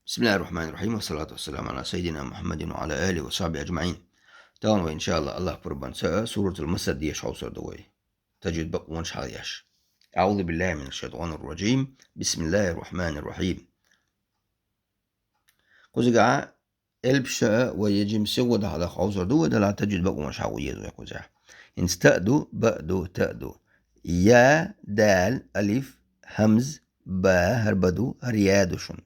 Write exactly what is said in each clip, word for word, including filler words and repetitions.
بسم الله الرحمن الرحيم، والصلاة والسلام على سيدنا محمد وعلى آله وصحبه أجمعين. Тахана вай, иншааллахӀ, АллахӀ пурбанца, Суратул Масад деша хьовсур ду вай. Тажвид бакъонаш хьалъеш. أعوذ بالله من الشيطان الرجيم. بسم الله الرحمن الرحيم. Кхузахь элпаш а вай я жимма сигӀа даха хьовсур ду вай, делахь тажвид бакъонаш хьалъеза вай кхузахь. ХӀинца та а ду, ба а ду, та а ду. Я, дал, алиф, хӀамза, ба, хӀара ба ду, хӀара я ду шун.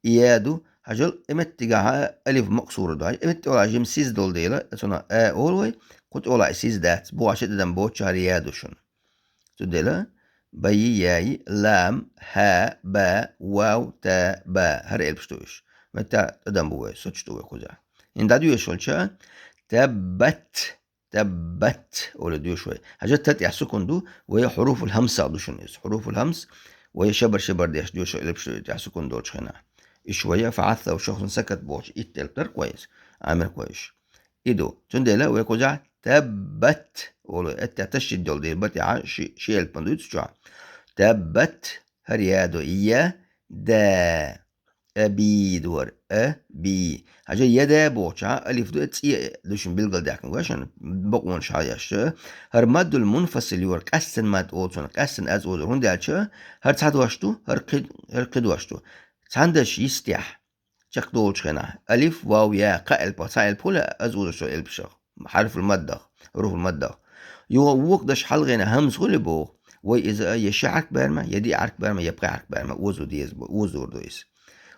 И я ду, хьажал, и меттигахь а алиф макъсура ду. И метта тӀехула жимма сиз долу дела, цунах а олу вай, кху тӀехула и сиз дац, боху ши тӀадам боцуш хӀара я ду шун. Цундела байи, яи, лам, хӀа, ба, вав, та, ба. ХӀара элпаш ду уьш. Метта тӀадам бу вай, соцуш ду вай кхузахь. ХӀинца дӀадоьшуш волча, таббат, таббат олий доьшу вай. Хьажа, та тӀехь сукун ду, вай хьуруфул хӀамсах ду шуна иза. Хьуруфул хӀамс, вай шабар-шабар деш доьшу элпаш ду тӀехь сукун долчу хенахь. Уьш вай фаӀатта ва шахсан сакат бохучу итт элп дара кхойса, Ӏамир кхойша. И ду. Цундела вай кхузахь таббат олу, этта ташдид долу дела, ба тӀехь ши, ши элп ма дуьйцу чохь. Таббат, хӀара я ду, я, да. Аби ду хӀара, аби. Хьажа, я да бохучохь алиф ду, цӀе ду шуна билгалдаьккхина, гой шуна, бакъонаш хьалъеш. ХӀара маддул мунфасил ю хӀара, къаьстина мадд олу цунах, къаьстина аз озур. ХӀунда аьлча хӀара цхьа дош ду, хӀара кхин, хӀара кхин дош ду. Цхьана даш йистехь чекхдолучу хенахь, алиф, вав, я, кхаа элпах цхьа элп хуьлу аз озуш долу элпашах, хьарфул маддах, хьуруфул маддах. Юха вукху даш хьалхена хӀамза хуьлу боху, вай иза а я ши хьарк барамехь, я диъ хьарк барамехь, я пхи хьарк барамехь озо деза бу, озор ду иза.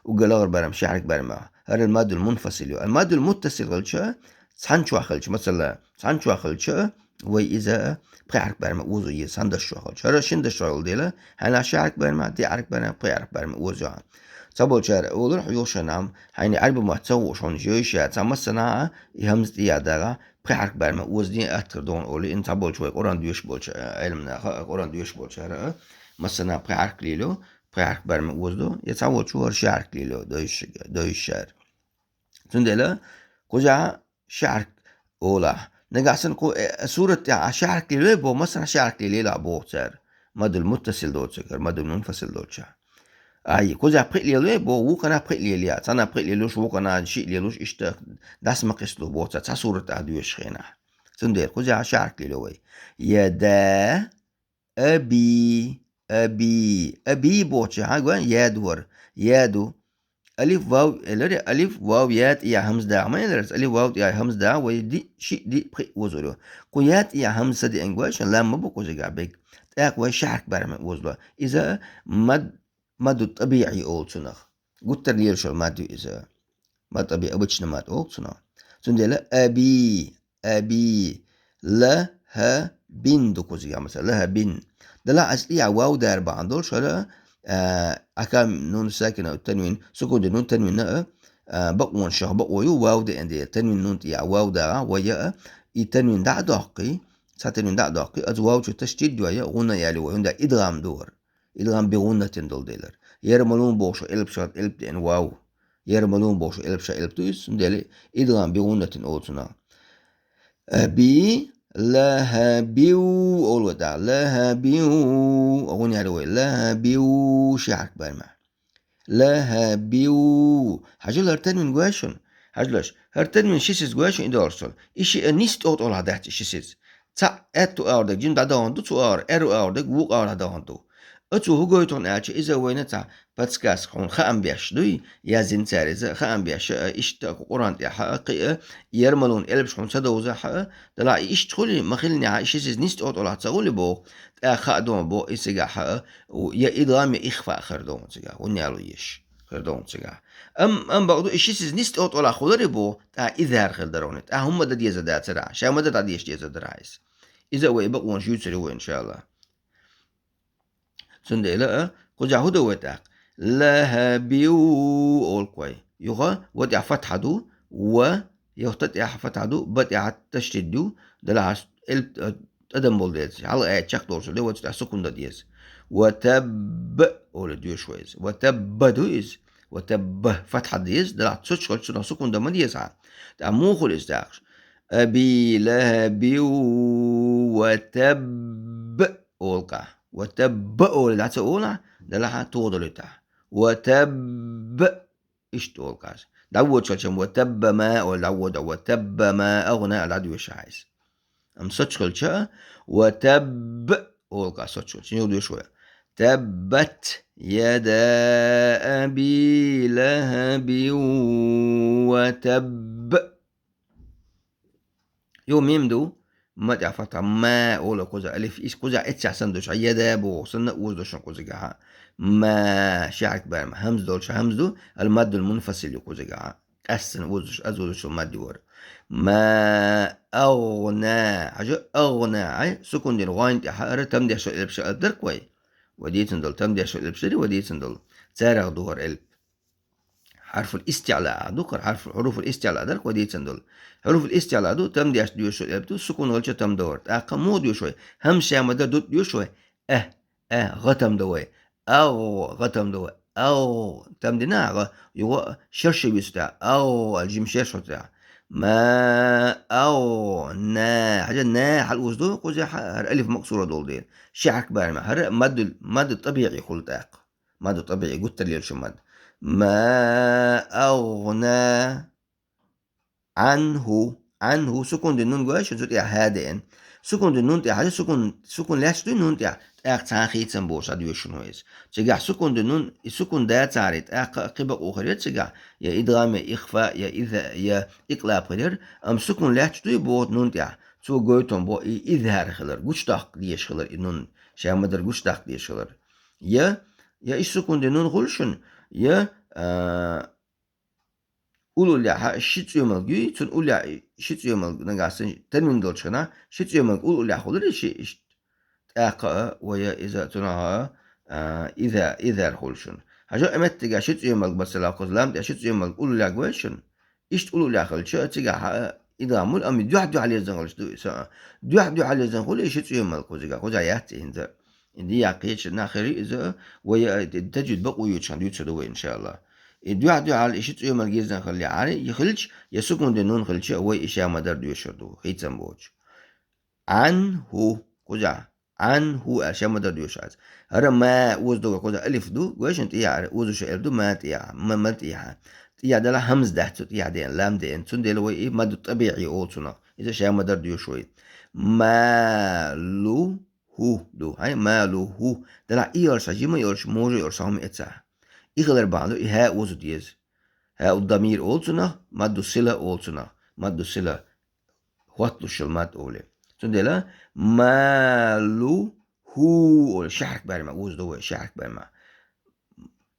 Уггар лахара барам ши хьарк барамехь. ХӀара ал-маддул мунфасил ю. Ал-маддул муттасил хилча, цхьана чохь хилча, масала, цхьана чохь хилча, вай иза а пхи хьарк барамехь озо еза, цхьана даш чохь хилча. ХӀара шина даш чохь йолу дела, хьайна ши хьарк барамехь, диъ хьарк барамехь, пхи хьарк барамехь озо. Цхьаболчара олура, хьо юха шайна, хьайна Ӏаьрби мотт ца хууш, хьуна йойша, цхьа массанхьа а и хӀамза тӀе ян дагӀахь, пхи хьарк барамехь озо дин аттар догӀун олий, и цхьаболчу вай Къуръан доьшуш болчу, э, Ӏеламнаха а, Къуръан доьшуш болчара а, массанхьа пхи хьарк лело, пхи хьарк барамехь озо до, я цхьаволчо хӀара ши хьарк лело, дойш-, дойшара. Цундела кхузахь ши хьарк олахь. Нагахь санна кху, э, сурат тӀехь а ши хьарк лело боху, массанхьа ши хьарк лело боху цара. Маддул муттасил доцург, маддул мунфасил доцург. Ай, кхузахь пхиъ лело боху, вукханахь пхиъ лело, цхьаннахь пхиъ лелуш, вукханахь шиъ лелуш, иштта дас ма кхистало боху цара, цхьа сурат тӀехь доьшучу хенахь. Цундела кхузахь ши хьарк лело вай. Я да, аби, аби, аби бохучохь, гой, я ду хӀара, я ду. Алиф, вав, элира, алиф, вав, я тӀе ян хӀамза дагӀа ма элира, алиф, вав тӀе ян хӀамза дагӀа, вай диъ, шиъ, диъ, пхиъ озор ю. Кху я тӀе ян хӀамза ца деанга вай шуна, лам ма бу кхузахь бегга. ТӀаккха вай ши хьарк барамехь озо. Иза мад-, мадду тӀабиӀи олу цунах. Гуттар лелаш йолу мадд ю иза. Мад тӀабиӀи, обычный мадд олу цунах. Цундела аби, аби, ла, хӀа, бин ду кхузахь, масала, ла, хӀа, бин. Делахь аса тӀехь вав дара бахьана долуш хӀара, а, ахкам нун сакина танвин, сукун ду нун танвин а, а, бакъонаш чохь бакъо ю, вав деана дела, танвин нун тӀехь вав дагӀахь, вай я а, и танвин дӀа а доккхий, цхьа танвин дӀа а доккхий, аса вав чу ташдид йой, гӀунна яли вай, хӀунда идгӀам ду хӀара. ИдгӀам би гӀуннатин долу делара. Ярмалун бохуш элпаш, элп деана вав. Ярмалун бохуш элпаш, элп ду иза, цундела идгӀам би гӀуннатин олу цунах. Аби, ла, хӀа, бив, олу вай тӀаккха. Ла, хӀа, бив, гӀунна яли вай. Ла, хӀа, бив, ши хьарк барамехь. Ла, хӀа, бив. Хьажал, хӀара танвин гой шуна? Хьажалаш, хӀара танвин ши сиз гой шуна, и долуш цул. И ши а нисса тӀе тӀолахь дац, и ши сиз. Цхьаъ аьтту агӀор дерг жимма дӀадаханта ду, цу агӀор, аьрру агӀор дерг вукху агӀор дӀадаханта ду. Оцо хӀун гойту хьуна аьлча, иза вайна цхьа подсказка хьуна хаам беш дуй, яздина цара иза, хаам беш, а, иштта а Къуръан тӀехь а, кхин а, ярмалун элпаш хьуна ца довзахь а, делахь и иштта хуьлий, ма хиллинехь а, и ши сиз нисса тӀе тӀолахь ца хуьлий боху, тӀаккха хаа ду хьуна боху, и цигахь а, у, я идгӀам, я ихфаъ хир ду хьуна цигахь, хӀунда аьлла еш хир ду хьуна цигахь. Ам-, амма бакъду, и ши сиз нисса тӀе тӀолахь хуьларий боху, тӀаккха изхӀар хир дара хьуна, тӀаккха хӀумма дан дезар дацара, ша ма дан дӀадеша дезар дара иза. Иза а вай бакъонаш юьйцур ю вай, иншааллахӀ. Цундела а, кхузахь хӀун ду вай тӀаккха? Ла, хӀа, бив, олу кху вай. Юха, ва тӀехь фатхьа ду, ва, юха та тӀехь фатхьа ду, ба тӀехь ташдид ду, делахь ас элп, а, тӀадам болу деза. Хьалха аят чекхдолуш ду, вай цу тӀехь сукун дан деза. Ва табба, олу доьшу вай иза. Ва табба ду иза. Ва табба, фатхьа деза, делахь цу чохь цунах сукун дан ма деза хьан. ТӀаккха муха хуьлу иза тӀаккха? Аби, ла, хӀа, бив, ва табба. Олу кху. Ва табба олий дӀа ца олахь, делахь а тоха долуьйтахь. Ва табба. Иштта олу кхаьча. ДӀаводаш хилча ва табба ма олу дӀавода, ва табба ма агӀна аьлла дӀадоьшу хьайса. Амма соцуш хилча, ва табб олу кхаьча соцуш хилча. Юха доьшу вай. Таббат яда аби лахабин ва табб. Юха мим ду, ма тӀехь фатхьа, ма олу кхузахь алиф, иза кхузахь эццехь санна долуш, яда боху санна озадо шуна кхузахь. Ма, ши хьаракат барам, хьамза долуш хьамза ду, ал-маддул мунфасил ю кхузахь. Къаьстина озадо, аз озадо шуна мадди вара. Ма агӀна, хьажа, агӀна, хьай, сукун дина гӀойн тӀехь, хӀара тамдеш элп ша элп дарг вай. Вай дийцина долу, тамдеш элп шари, вай дийцина долу. Царах ду хӀара элп. Хьарфул истиъла а ду, кхара хьарф, хьуруфул истиъла а дара, кхо дийцина долу. Хьуруфул истиъла а ду, тамдеш доьшу элп ду, сукун хилча тамдо хӀара. ТӀаккха муха доьшу вай? ХӀамза ша ма дар ду доьшу вай? Э, э, гӀа тамдо вай. АгӀ, гӀа тамдо вай. АгӀ, тамдина гӀа, юха шерша вису тӀехь. АгӀ, ал жим шерша тӀехь. Ма, агӀ, на. Хьажа, на хьал узду, кхузахь хӀара алиф максура долу дела. Ши хьаракат барам, хӀара маддул, мадду тӀабиӀи хуьлу тӀаккха. Мадду тӀабиӀи гуттар лелаш ю мад. Ма агӀна Ӏанху. Ӏанху. Сукун дина нун гой шуна, цу тӀехь хӀа деана. Сукун дина нун тӀехь, хьажа, сукун, сукун лаьтташ дуй нун тӀехь, тӀаккха цхьана хийцам болуш дӀадоьшу шуна вай иза. Цигахь сукун дина нун, и сукун дацахьара, тӀаккха кхин бакъо хир яра цигахь, я идгӀам, я ихфа, я иза, я икълаб хир яра, амма сукун лаьтташ дуй боху нун тӀехь, цо гойтун бо и изхӀар хилар, гучудаккха дезаш хилар и нун, ша ма дар гучудаккха дезаш хилар. Я, я и сукун дина нун хуьлу шуна, я, а, уллехь ши цӀоьмалг юй, цунна уллехь ши цӀоьмалг нагахь санна танвин долчу хенахь, ши цӀоьмалг уллехь хуьлура ши, иш-, тӀаккха а, вай иза цунах а, иза, изар хуьлу шуна. Хьажа, а меттигехь ши цӀоьмалг, масала, кхуза лам тӀехь ши цӀоьмалг уллехь гой шуна. Иштта уллехь хилча, цигахь а идгӀам хуьлу, амма дуьхь-дуьхьал еззан хилча ду иза. Дуьхь-дуьхьал еззан хуьлу и ши цӀоьмалг кхузигахь, кхузахь яц и хӀинца. И дӀа яккхийча нах хир ю иза, вай, э, таджвид бакъо йоьдучу хенахь дуьйцур ду вай, иншааллахӀ. И дуьхь-дуьхьал и ши цӀоьмалг еззан хилла яхьара, и хилча, я сукун дина нун хилча, вай и ша ма дар доьшур ду, хийцам боцуш. Ӏанху, кхузахь. Ӏанху аьлла ша ма дар доьшу аз. ХӀара ма озадо вай, кхузахь алиф ду, гой шуна тӀехьа, озадо ша элп ду, ма тӀехьа, ма, ма тӀехьа. ТӀехьа делахь хӀамза дац цу тӀехьа деана, лам деана. Цундела вай и мадду тӀабиӀи олу цунах. Иза ша ма дар доьшу вай. Ма лу хӀу ду. Хьай, ма лу хӀу. Делахь и йолуш, жима йолуш, можа йолуш хӀума эцахь. И хилар бахьана ду, и хӀа оза деза. ХӀа у дамир олу цунах, мадду сила олу цунах. Мадду сила. ХӀотталуш йолу мад олу. Цундела, ма лу хӀу олу. Ши хьаракат барам оза ду вай, ши хьаракат барам.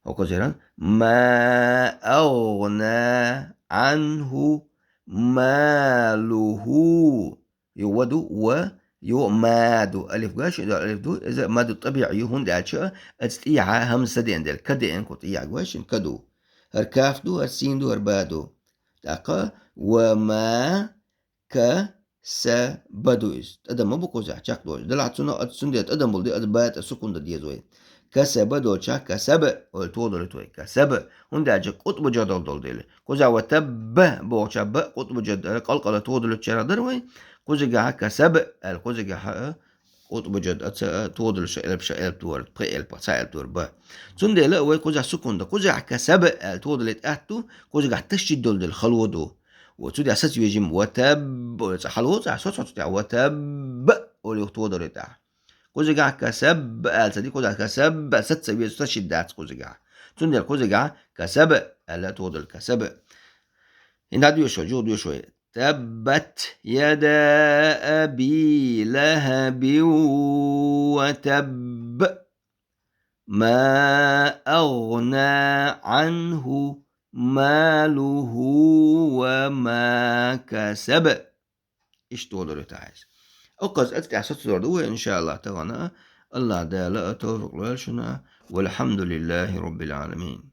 ХӀокхуза хӀиран. Ма агӀна Ӏанху малуху. Ю ва ду, ва, ю ма ду. Алиф гой шуна, алиф ду. Иза мадду тӀабиӀи ю, хӀунда аьлча, оцу тӀехьа хӀамза ца деана дела, ка деана кху тӀехьа, гой шуна, ка ду. ХӀара каф ду, хӀара син ду, хӀара ба ду. ТӀаккха ва ма ка са ба ду иза. ТӀадам ма бу кхузахь, чекхдолуш. Делахь цунах, оцу цундела тӀадам болу де, оцу ба тӀе сукун дан деза вай. Касаба долчохь, касаба, олу тодалуьйту вай. Касаба. ХӀунда аьлча къутбу жадал долу дела. Кхузахь ва табба бохуча ба къутбу жад, э, къалкъала тодалуьйтучарах дара вай. Кхузигахьа касаба аьлла, кхузигахьа, э, къутбу жад, аца, э, тодалуьйтуш элп ша элп дора, пхи элп, цхьа элп дора ба. Цундела вай кхузахь сукун дан. Кхузахь касаба аьлла тодалуьйту атта ду, кхузигахь ташдид долу дела хало ду. Ва цу тӀехь саца вежим, ва таб, цӀа хьалвоцу, цӀа соцу цу тӀехь, ва таб, олу юха тодалуьйту ахь. Кхузигахь касаб аьлла ца ди, кхузахь касаб, саца веза, ташдид дац кхузигахь. Цундела кхузигахь касаб аьлла тодалуьйту, касаб. ХӀинца дӀадоьшу вай, жугӀу доьшу вай. Таббат яда аби лахабин ва табб. Ма агӀна Ӏанху малуху ва ма касаб. Иштта тодалуьйту ахь иза. Окхаза оцу тӀехь сацор ду вай, иншааллахӀ, тахана. АллахӀ Дала товфикъ лойла шуна. Валхьамдулиллахи Роббил Ӏаламин.